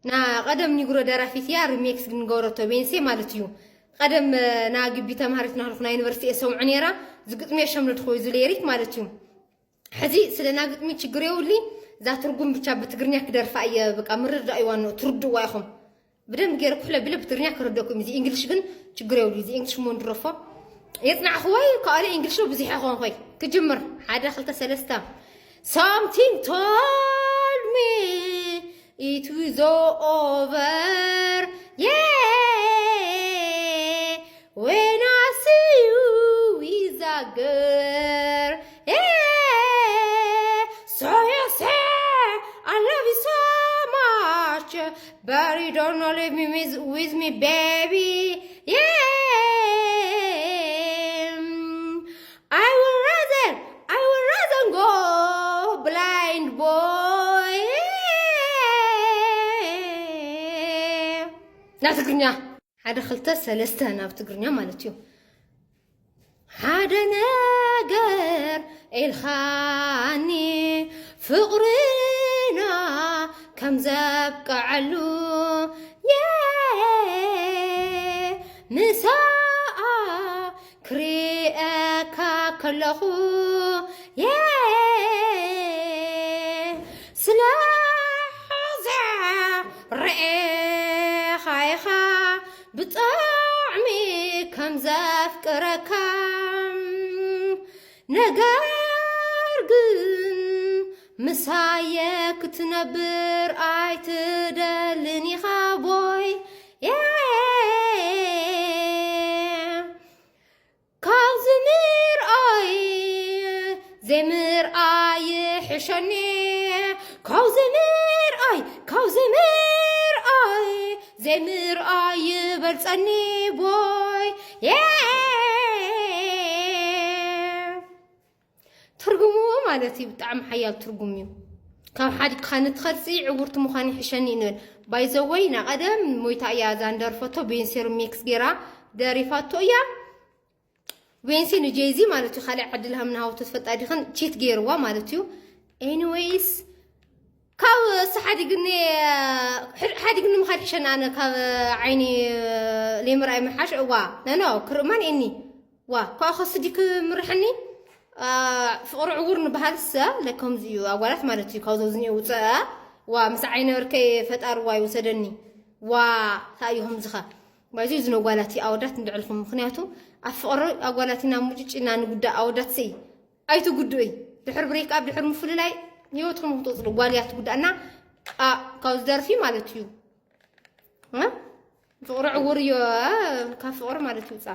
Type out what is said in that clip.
ና ቀደም ኒግሮ ደራፊት እያ፣ ሪሜክስ ግን ገበረቶ ቤንሴ ማለት እዩ። ቀደም ና ግቢ ተማሃሪት ናህልኩ ናይ ዩኒቨርሲቲ እየ ሰምዖ ነይራ። ዝግጥሚ የሸምለድኩ ወይ ዝሌሪክ ማለት እዩ። ሕዚ ስለ ና ግጥሚ ችግር የውሊ። እዛ ትርጉም ብቻ ብትግርኛ ክደርፋ እየ። በቃ ምርዳእ ይዋኖ ትርድዋ ኢኹም። ብደንብ ገይረ ኩሕለ ብለ ብትግርኛ ክርደኩም። እዚ እንግሊሽ ግን ችግር የውሊ። እዚ እንግሊሽ ሞንድረፎ የጽናዕኹ ወይ ከኣለ እንግሊሽ ብዙሕ ይኾን ኾይ ክጅምር ሓደ ክልተ ሰለስተ Something told me it was all over. Yeah, when I see you with a girl. Yeah, so you say I love you so much, but you don't know leave me with, with me, baby. Yeah, I will rather, I will rather go blind boy. ናብ ትግርኛ ሓደ ክልተ ሰለስተ ናብ ትግርኛ ማለት እዩ። ሓደ ነገር ኢልኻኒ ፍቕርና ከም ዘብቅዐሉ የ ምሳኣ ክሪእካ ከለኹ የ ስለ ሕዚ ርኤኻ ኢኻ ብጣዕሚ ከም ዘፍቅረካ ነገር ግን ምሳየ ክትነብር ኣይትደልን ኢኻ ቦይ የ ካብ ዝምርኣይ ዘይምርኣይ ይሕሸኒ ካብ ዘይምርኣይ ካብ ዘይምርኣይ ዘይምርኣይ ይበልጸኒ ቦይ የ ትርጉሙ ማለት እዩ ብጣዕሚ ሓያል ትርጉም እዩ። ካብ ሓዲግካ ንትኸልፂ ዕውርቲ ምዃን ይሕሸኒ እዩ ንብል ባይዘወይ ናቀደም ሞይታ እያ እዛ እንደርፈቶ ቤንሴር ሜክስ ገይራ ደሪፋቶ እያ። ቤንሲ ንጄዚ ማለት እዩ ካልእ ዓዲ ልሃምና ሃውቶ ትፈልጣ ዲኽን ቺት ገይርዋ ማለት እዩ። ኤኒዌይስ ካብ ሓዲግኒ ሓዲግኒ ምኻድ ይሕሸኒ ኣነ ካብ ዓይኒ ሌምርኣይ ምሓሽ እዋ ነኖ ክርእማን እኒ ዋ ኳ ከስዲ ክምርሐኒ ፍቕሪ ዕውር ንበሃል ሰ ለከምዚ እዩ ኣጓላት ማለት እዩ ካብዞ ዝኒኦ ውፅአ ዋ ምስ ዓይነ በርከይ ፈጣሪ ዋ ይውሰደኒ ዋ ታእዩ ከምዝኸ ባይዙ ዝነጓላት ኣወዳት እንድዕልኹም ምክንያቱ ኣብ ፍቕሪ ኣጓላት ኢና ሙጭጭ ኢና ንጉዳእ ኣወዳት ሰይ ኣይትጉድኡይ ድሕር ብሬክ ኣብ ድሕር ምፍልላይ ህይወትኩም ክትወፅሉ ጓል እያ ትጉዳእና ካብ ዝደርፊ ማለት እዩ ፍቕሪ ዕውር እዮ ካብ ፍቕሪ ማለት ይውፃ